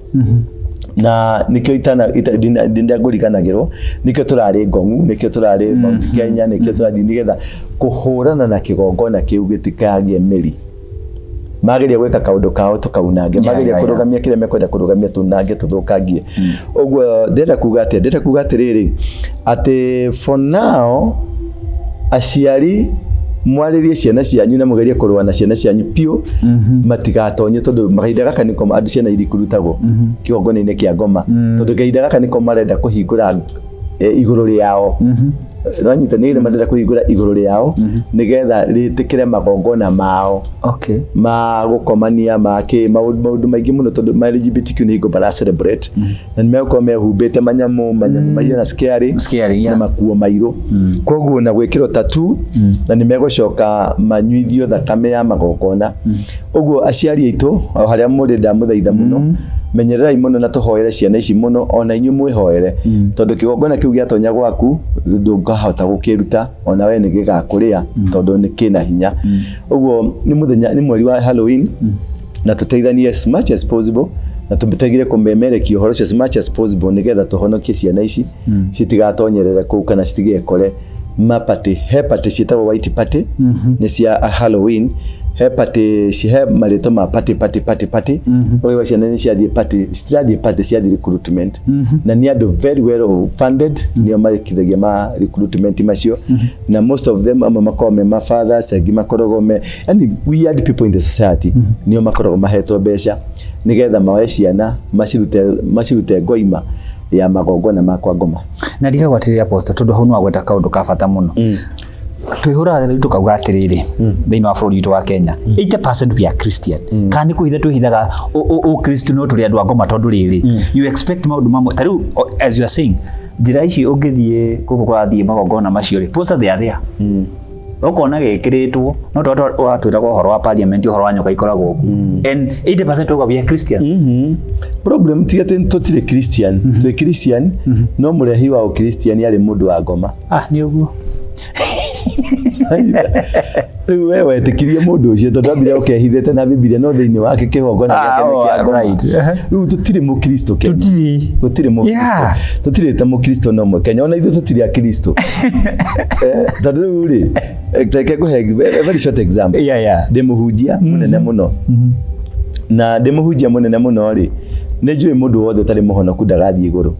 S4: Na nĩkĩo ndingũriganagĩrwo, nĩkĩo tũrarĩ Ngong'u, nĩkĩo tũrarĩ Mount Kenya, nĩkĩo tũrathiĩ nĩgetha kũhũrana na kĩgongona kĩu gĩtikagĩe mĩri. Mageria gwĩka kaũndũ kao tũkaunange, mageria kũrũgamia kĩrĩa mekwenda kũrũgamia tunange tũthũkangie. Ũguo ndĩrenda kuga atĩa? Ndĩrenda kuga atĩrĩrĩ, atĩ for now aciari Mwarĩrie ciana cianyu na mũgerie kũrũa na ciana cianyu piũ matigatonye, tondũ mahinda gaka nĩko andũ ciana irikurutagwo kĩgongona-inĩ kĩa ngoma, tondũ kahinda gaka nĩko marenda kũhingũra igũrũ rĩao. Nonyita nĩ marenda kũhingũra igũrũ rĩao nĩgetha rĩtĩkĩre magongona mao ma gũkomania, ma kĩ, maũndũ maingĩ mũno, tondũ ma LGBTQ nĩ hingo bara celebrate na nĩ megũkorwo mehumbĩte manyamũ manyamũ mahiana scary,
S3: Scary, yeah.
S4: na makuo mairũ, koguo na gwĩkĩrwo tattoo, na nĩ megũcoka manyuithio thakame ya magongona. Ũguo aciari aitũ o harĩa mũrĩ, ndamũthaitha mũno, menyererai mũno na tũhoere ciana ici mũno, ona inyuĩ mwĩhoere, tondũ kĩgongona kĩu gĩatonya gwaku ndũngahota gũkĩruta, ona we nĩ gĩgakũrĩa, tondũ nĩ kĩna hinya. Ũguo nĩ mũthenya, nĩ mweri wa Halloween, na tũteithanie as much as possible na tũteithie kũmemerekia ũhoro ũcio as much as possible, nĩgetha tũhonokie ciana ici citigatonyerere kũu kana citigekore mapatĩ. He party ciĩtagwo white party, nĩ cia Halloween. He party he marĩtwa ma party, party, party, party. Ũgaigua ciana nĩ ciathiĩ party, citirathiĩ party, ciathiĩ recruitment, na nĩ andũ very well funded nĩo marĩkithagia ma recruitment macio, na most of them, amwe makoragwo me ma fathers, angĩ makoragwo me yani weird people in the society, nĩo makoragwo mahetwo mbeca nĩgetha maoe ciana macirute ngoima ya magongona ma kwa ngoma.
S3: Na ndigagwo atĩrĩrĩ, Apostle, tondũ hau nĩwagweta kaũndũ ka bata mũno. Twĩhũraga rĩu tũkauga atĩrĩrĩ, thĩinĩ wa bũrũri witũ wa Kenya 80% we are Christian, kana nĩ kũhitha twĩhithaga ũkristo, no tũrĩ andũ a ngoma, tondũ rĩrĩ you expect maũndũ mamwe ta rĩu as you are saying, njĩra ici ũngĩthiĩ gũkũ kũrathiĩ magongona macio rĩ, poster they are there, ũkona gĩkĩrĩtwo no tondũ watwĩraga ũhoro wa parliament, ũhoro wa nyoka ikoragwo kuo, and 80% tuga we are Christians.
S4: Problem ti atĩ tũtirĩ Christian, twĩ Christian, no mũrehi wa ũkristian arĩ mũndũ wa ngoma.
S3: Ah, nĩ ũguo.
S4: Rĩu we wetĩkirie mũndũ ũcio tondũ ambire ũkehithĩte na Bibilia, no thĩinĩ wake kĩgongona gĩake nĩ kĩa ngoma. Rĩu tũtirĩ mũkristo Kenya.
S3: Tũtirĩ.
S4: Gũtirĩ mũkristo. Tũtirĩ ta mũkristo no ũmwe Kenya, ona ithuĩ tũtirĩ akristo. Tondũ rĩu rĩ, reke ngũhe a very short example. Ndĩ mũhunjia mũnene mũno, na ndĩ mũhunjia mũnene mũno rĩ, nĩ njũĩ mũndũ wothe ũtarĩ mũhonoku ndagathiĩ igũrũ.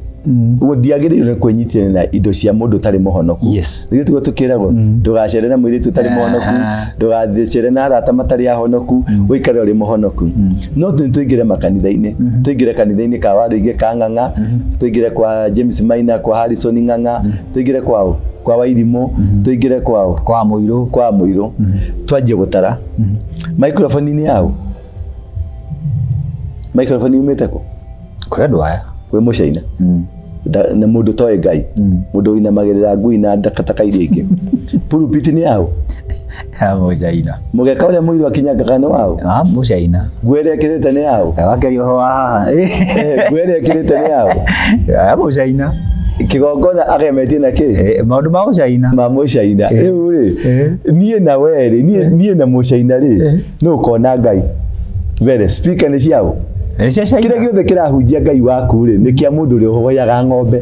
S4: Ũguo ndiagĩrĩirwo nĩ kwĩnyitĩrĩra na indo cia mũndũ ũtarĩ mũhonoku. Ithuĩ tiguo tũkĩragwo ndũgacere na mũirĩtu ũtarĩ mũhonoku, ndũgacere na arata matarĩ ahonoku, ũikare ũrĩ mũhonoku. No nĩ tũingĩre makanitha-inĩ, tũingĩre kanitha-inĩ ka Waruinge ka Ng'ang'a, tũingĩre kwa James Maina, kwa Harrison Ng'ang'a, tũingĩre kwao, kwa Wairimũ, tũingĩre kwao,
S3: kwa mũirũ,
S4: kwa mũirũ, twanjie gũtara microphone nĩ yao. Microphone yumĩte kũ?
S3: Kũrĩ andũ aya.
S4: Kwĩ mũcaina na mũndũ toĩ Ngai, mũndũ ũinamagĩrĩra ngui na ndakataka iria ingĩ. Pulpit nĩ yao?
S3: Ya mũcaina.
S4: Mũgeka ũrĩa mũirũ akinyangaga nĩ wao?
S3: Ah, mũcaina.
S4: Nguo ĩrĩa ĩkĩrĩte nĩ yao?
S3: Wakĩaria ũhoro wa haha.
S4: Nguo ĩrĩa ĩkĩrĩte nĩ yao?
S3: Ya mũcaina.
S4: Kĩgongona agemetie na kĩ?
S3: Maũndũ ma mũcaina.
S4: Ma mũcaina. Rĩu rĩ, niĩ na we rĩ, niĩ na mũcaina rĩ, nũ ũkona Ngai mbere? Speaker nĩ ciao?
S3: Nĩ cia China.
S4: Kĩrĩa gĩothe kĩrahunjia Ngai waku rĩ, nĩ kĩa mũndũ ũrĩa ũhoyaga ng'ombe.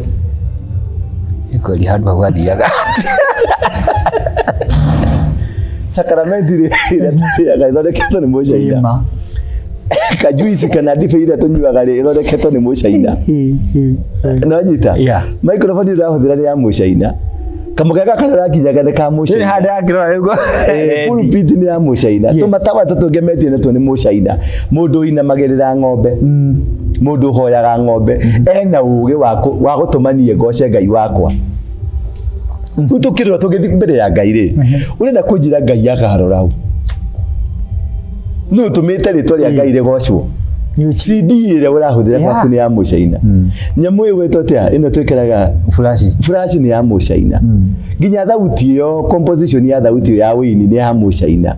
S3: Kweli handũ hau hathiaga.
S4: Sakaramenti rĩ, ĩrĩa tũrĩaga ĩthondeketwo nĩ mũcaina.
S3: Ĩma.
S4: Kajuici kana ndibei ĩrĩa tũnyuaga rĩ, ĩthondeketwo nĩ mũcaina. No nyita?
S3: Yeah.
S4: Microphone ĩrĩa ũrahũthĩra nĩ ya mũcaina. Kamũkeka karĩa ũrakinyaga nĩ ka
S3: Rĩu
S4: mũcaina.
S3: handũ hakĩrora rĩu.
S4: Pulpit nĩ ya mũcaina. Tũmatawa tũtũngemetie natuo nĩ mũcaina. Mũndũ ũinamagĩrĩra ng'ombe, mũndũ ũhoyaga ng'ombe, ena ũgĩ wa gũtũma niĩ ngoce Ngai wakwa? Rĩu tũkĩrora tũgĩthiĩ mbere ya Ngai rĩ, ũrenda kũnjĩra Ngai akarora ũ? Nĩ ũtũmĩte rĩtwa rĩa Ngai rĩgocwo? CD ĩrĩa ũrahũthĩra gwaku nĩ ya mũcaina. Nyamũ ĩyo gwĩtwo atĩa ĩno twĩkĩraga?
S3: Flash.
S4: Flash nĩ ya mũcaina. Nginya thauti ĩyo, composition ya thauti ĩyo ya wĩini nĩ ya mũcaina.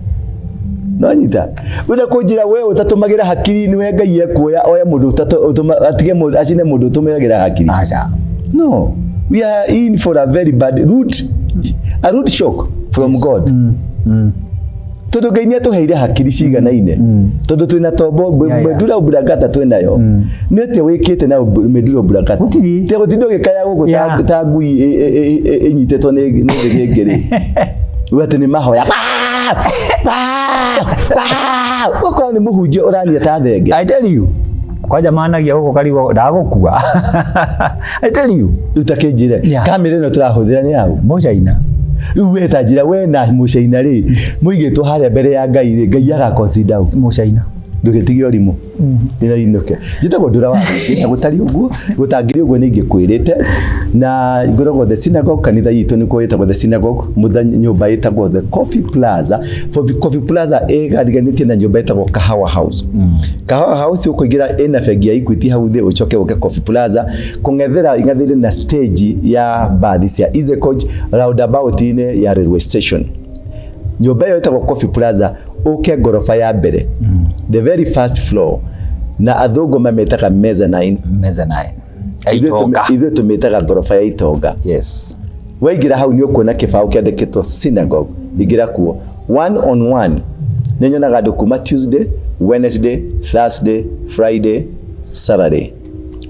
S4: No nyita? Ũrenda kũnjĩra we ũtatũmagĩra hakiri nĩwe Ngai ekuoya oye mũndũ atige mũndũ acine mũndũ ũtũmagĩra hakiri?
S3: Aca.
S4: No, we are in for a very bad root, a root shock from God, tondũ Ngai nĩ atũheire hakiri ciganaine, tondũ twĩna tombo medula oblongata twĩnayo. Nĩ atĩa wĩkĩte na medula oblongata?
S3: Gũtirĩ.
S4: Tiga gũtinda ũgĩkaya gũkũ ta ngui ĩnyitĩtwo nĩ thĩgĩngĩ rĩ, uga atĩ nĩ mahoya ũgakorwo nĩ mũhunjia ũrania ta thenge.
S3: I tell you. Kwanja managia gũkũ karigwo ndagũkua. I tell you.
S4: Rĩu ta kĩnjĩre, kamera ĩno tũrahũthĩra nĩ yaũ?
S3: Mũcaina.
S4: Rĩu we ta njĩra, we na mũcaina rĩ, mũigĩtwo harĩa mbere ya Ngai rĩ, Ngai agaconsider ũ?
S3: Mũcaina.
S4: Ndũgĩtige ũrimũ ndĩrainũke. Njĩtagwo Ndũra wa Rũngĩ, na gũtariĩ ũguo, gũtangĩrĩ ũguo nĩ ingĩkwĩrĩte. Na ngoragwo The Synagogue, kanitha itũ nĩkuo ĩtagwo The Synagogue, mũthenya nyũmba ĩtagwo The Coffee Plaza. Coffee Plaza ĩgariganĩtie na nyũmba ĩtagwo Kahawa House. Kahawa House ũkũingĩra ĩna bengi ya Equity hau thĩ, ũcoke ũke Coffee Plaza kũng'ethera ing'etheire na stage ya mbathi cia Easy Coach roundabout-inĩ ya railway station. Nyũmba ĩyo ĩtagwo Coffee Plaza, ũke ngoroba ya mbere, the very first floor, na athũngũ mamĩtaga mezzanine.
S3: Mezzanine.
S4: Ithuĩ
S3: Itonga.
S4: Ithuĩ tũmĩtaga ngoroba ya itonga. Waingĩra hau nĩ ũkuona kĩbaũ kĩandĩkĩtwo synagogue. Ingĩra kuo one on one. Nĩ nyonaga andũ kuma Tuesday, Wednesday, Thursday, Friday, Saturday,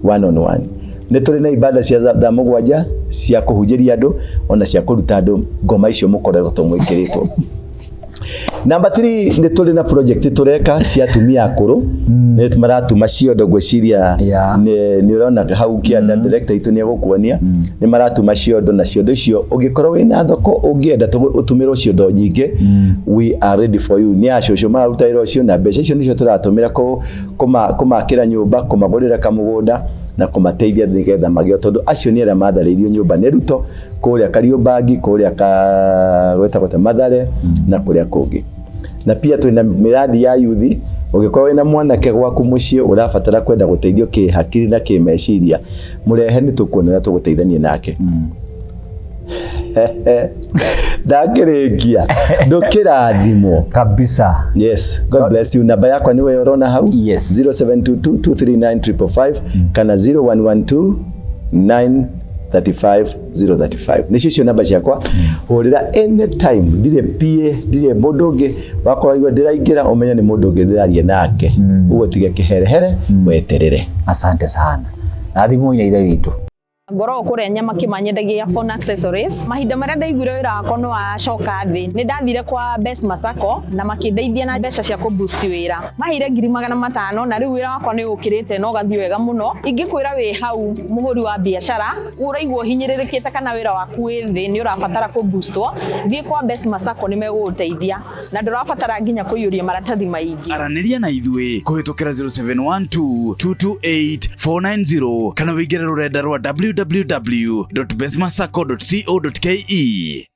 S4: one on one. Nĩ tũrĩ na ibada cia thaa 7 cia kũhunjĩria andũ, ona cia kũruta andũ ngoma icio mũkoretwo mwĩkĩrĩtwo. Number 3, nĩ tũrĩ na project tũreka cia atumia akũrũ, nĩ maratuma ciondo, ngwĩciria nĩ ũrona hau kĩanda, director itũ nĩ egũkuonia. Nĩ maratuma ciondo, na ciondo icio ũngĩkorwo wĩna thoko ũngĩenda ũtumĩrwo ciondo nyingĩ, we are ready for you. Nĩ acũcũ mararuta wĩra ũcio, na mbeca icio nĩcio tũratũmĩra kũmakĩra nyũmba, kũmagũrĩra kamũgũnda na kũmateithia nĩgetha magĩo, tondũ acio nĩ arĩa matharĩirio nyũmba nĩ Ruto kũrĩa Kariobangi, kũrĩa ka gwĩtagwo ta Mathare na kũrĩa kũngĩ. Na pia twĩna mĩradi ya yuthi. Ũngĩkorwo wĩna mwanake gwaku mũciĩ ũrabatara kwenda gũteithio kĩhakiri na kĩmeciria, mũrehe, nĩ tũkuona ũrĩa tũgũteithania nake. Ndakĩrĩkia, ndũkĩrathimwo.
S3: Kabisa.
S4: Yes, God bless you. Namba yakwa nĩwe ũrona hau. 0722 239 555 kana 0112 935 035, nĩcio icio namba ciakwa. Hũrĩra anytime, ndirĩ PA, ndirĩ mũndũ ũngĩ. Wakorwo igua ndĩraingĩra, ũmenye nĩ mũndũ ũngĩ ndĩraria nake. Ũguo tige kĩherehere, weterere.
S3: Asante sana. Rathimwo ina ithe witũ.
S2: Ngoragwo kũrĩa Nyamakĩ nyendagia phone accessories. Mahinda marĩa ndaiguire wĩra wakwa nĩ wacoka thĩ, nĩ ndathire kwa Besma Sacco na makĩndeithia na mbeca cia kũ-boost wĩra. Maheire 500,000, na rĩu wĩra wakwa nĩ ũkĩrĩte na ũgathiĩ wega mũno. Ingĩkwĩra wĩ hau mũhũri wa biacara ũraigua ũhinyĩrĩrĩkĩte kana wĩra waku wĩ thĩ, nĩ ũrabatara kũ-boostwo, thiĩ kwa Besma Sacco, nĩ megũgũteithia na ndũrabatara nginya kũiyũria maratathi maingĩ.
S1: Aranĩria na ithuĩ kũhĩtũkĩra 0712 228 490 kana wĩingĩre rũrenda rwa www.besmasacco.co.ke.